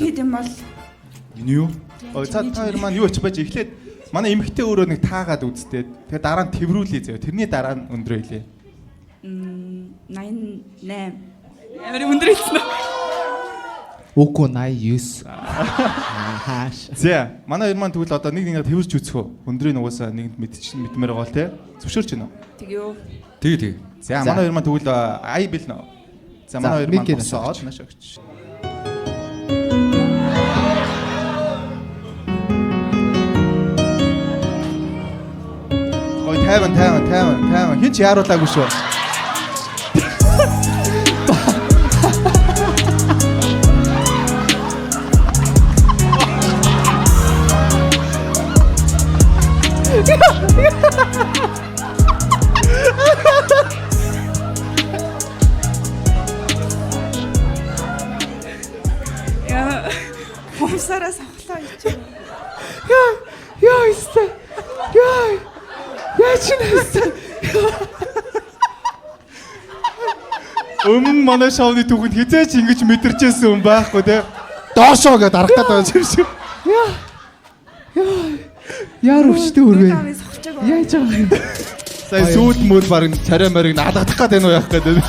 Чиний хэд юм бол? Миний юу? Ой, за та хоёр маань юу ч байж эхлээд манай эмэгтэй өөрөө нэг таагаад үзтээ. Тэгээ дараа нь тэрврүүлээ заяа. Тэрний дараа нь өндрөө илээ. 88. Амар өндөр хэлсэн үү? Үгүй 89. Хааш. За, манай хоёр маань тэгвэл одоо нэг нэгээр тэрвэрч үзэх үү? Өндрийн угаасаа нэгэнд мэдчих мэдмээр байгаа л те. Зөвшөөрч байна уу? Тэгье. Тэгээ тэгээ. За, За. манай хоёр маань тэгвэл ай бэлнэ. За, За, манай хоёр маань нэг босоод нааш өгч. Гой 50 50 50 50 хин ч яаруулаагүй шүү. Яа. Хумсараа савхлаа ичээ. Яа, яа өстэй. Яа. Яа чи нэстэ. Өмнө нь манай шоуны түүхэнд хизээч ингэж мэдэрчээсэн хүн байхгүй те. Доошоо гэдээ арах гэдэг юм шиг. Яа. Яа. Яар өвчтэй өрвөө. Амын савхчааг. Яаж байгаа юм? Сая сүйд мөл баг царай морийг наалгадах гээд байна уу яах гээд байна.